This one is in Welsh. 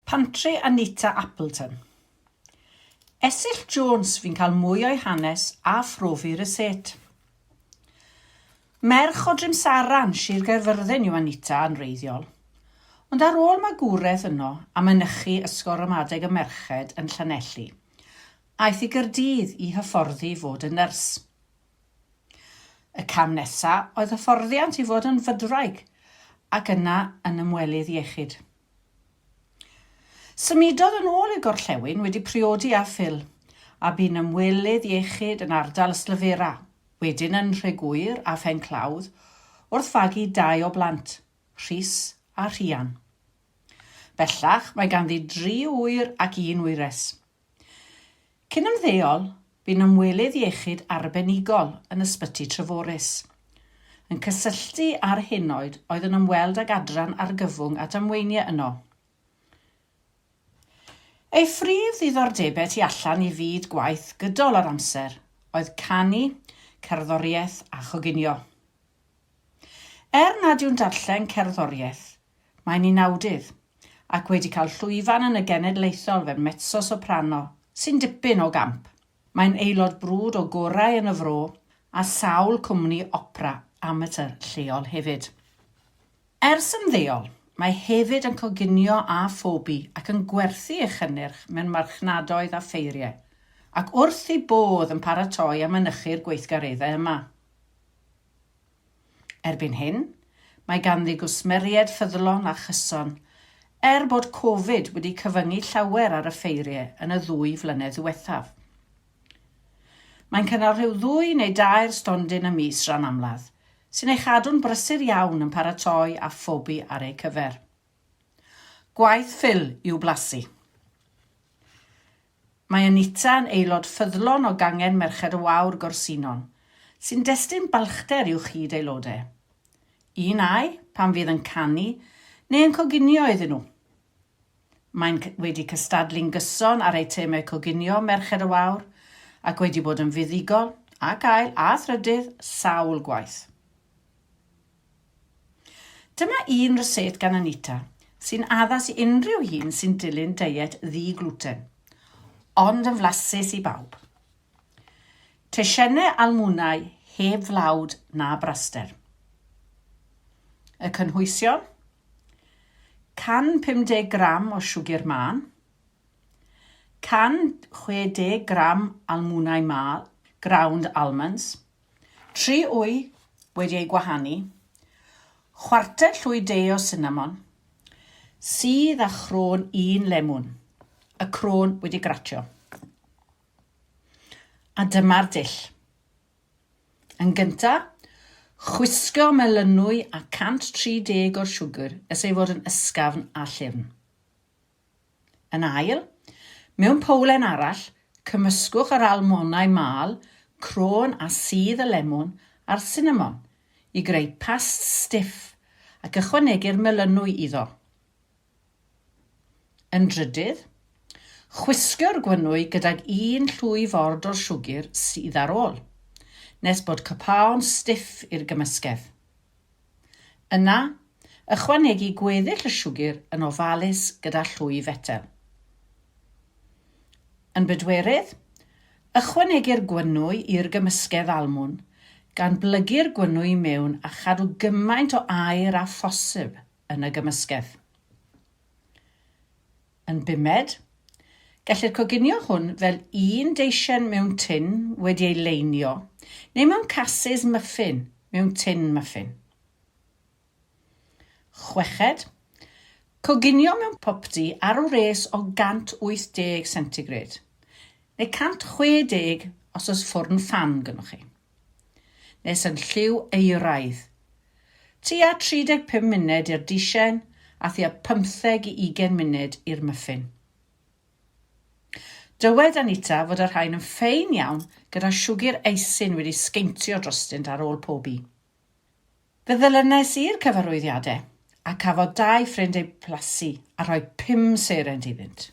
Pantri Anita Appleton. Esyllt Jones fi'n cael mwy o'i hanes a phrofi rysáit. Merch o Drimsaran, Sir Gaerfyrddin yw Anita yn wreiddiol. Ond ar ôl magwraeth yno a mynychu Ysgol Ramadeg y Merched yn Llanelli, aeth i Gaerdydd i hyfforddi i fod yn nyrs. Y cam nesa oedd hyfforddiant i fod yn fydwraig ac yna yn ymwelydd iechyd. Symudodd yn ôl i'r gorllewin wedi priodi â Phil, a bu'n ymwelydd iechyd yn ardal Ystalyfera, wedyn yn Nhregŵyr a Phenclawdd, wrth fagu dau o blant, Rhys a Rhian. Bellach, mae ganddi dri ŵyr ac un wyres. Cyn ymddeol, bu'n ymwelydd iechyd arbenigol yn Ysbyty Treforys, yn cysylltu â'r henoed oedd yn ymweld ag adran argyfwng a damweiniau yno. Ei phrif ddiddordebau tu allan i fyd gwaith gydol yr amser oedd canu, cerddoriaeth a choginio. Er nad yw'n darllen cerddoriaeth, Mae'n unawdydd, ac wedi cael llwyfan yn y Genedlaethol fel mezzo-soprano, sy'n dipyn o gamp. Mae'n aelod brwd o gorau yn y fro a sawl cwmni opera amatur lleol hefyd. Ers ymddeol, mae hefyd yn coginio a phobi ac yn gwerthu ei chynnyrch mewn marchnadoedd a ffeiriau, ac wrth ei bodd yn paratoi a mynychu'r gweithgareddau yma. Erbyn hyn, mae ganddi gwsmeriaid ffyddlon a chyson, er bod Covid wedi cyfyngu llawer ar y ffeiriau yn y ddwy flynedd ddiwethaf. Mae'n cynnal rhyw ddwy neu dair stondin y mis ran amlaf, sy'n ei chadw'n brysur iawn yn paratoi a phobi ar eu cyfer. Gwaith Phil i'w blasu. Mae Anita yn aelod ffyddlon o gangen Merched y Wawr Gorseinon, sy'n destun balchder i'w chyd-aelodau. Un ai pan fydd yn canu neu yn coginio iddyn nhw. Mae'n wedi cystadlu'n gyson ar eitemau coginio Merched y Wawr ac wedi bod yn fuddugol, ac ail a thrydydd, sawl gwaith. Dyma un rysáit gan Anita sy'n addas i unrhyw un sy'n dilyn deiet ddi-glwten, ond yn flasus i bawb. Teisennau almwnau heb flawd na braster. Y cynhwysion, 150 gram o siwgr mân, 160 gram almwnau mâl, ground almonds, Tri wy wedi eu gwahanu, chwarter llwy de o sinamon, sudd a chrôn un lemwn, y crôn wedi gratio. A dyma'r dull. Yn gynta, chwisgo melynwy a 130 o'r siwgr nes ei fod yn ysgafn a llyfn. Yn ail, mewn powlen arall, cymysgwch yr almonau mâl, crôn a sudd y lemwn a'r sinamon i greu past stiff ac ychwanegu'r melynwy iddo. Yn drydydd, chwisgio'r gwynnwy gydag un llwy ford o'r siwgr sydd ar ôl, nes bod copaon stiff i'r gymysgedd. Yna, ychwanegu gweddill y siwgr yn ofalus gyda llwy fetel. Yn bedwerydd, ychwanegu'r gwynnwy i'r gymysgedd almwn, gan blygu'r gwynnwy i mewn a chadw gymaint o aer â phosib yn y gymysgedd. Yn bumed, gellir coginio hwn fel un deisen mewn tun wedi ei leinio, neu mewn casys myffin mewn tun myffin. Chweched, coginio mewn popty ar wres o 180 centigrade, neu 160 os oes ffwrn ffan gynnoch chi. Nes yn lliw euraidd. Tua 35 munud i'r disen a thua pymtheg i ugain munud i'r myffin. Dywed Anita fod y rhain yn ffein iawn gyda siwgr eisin wedi sgeintio drostynt ar ôl pobi. Fe ddilynes i'r cyfarwyddiadau a cafodd dau ffrind eu blasu a rhoi pum serent iddynt.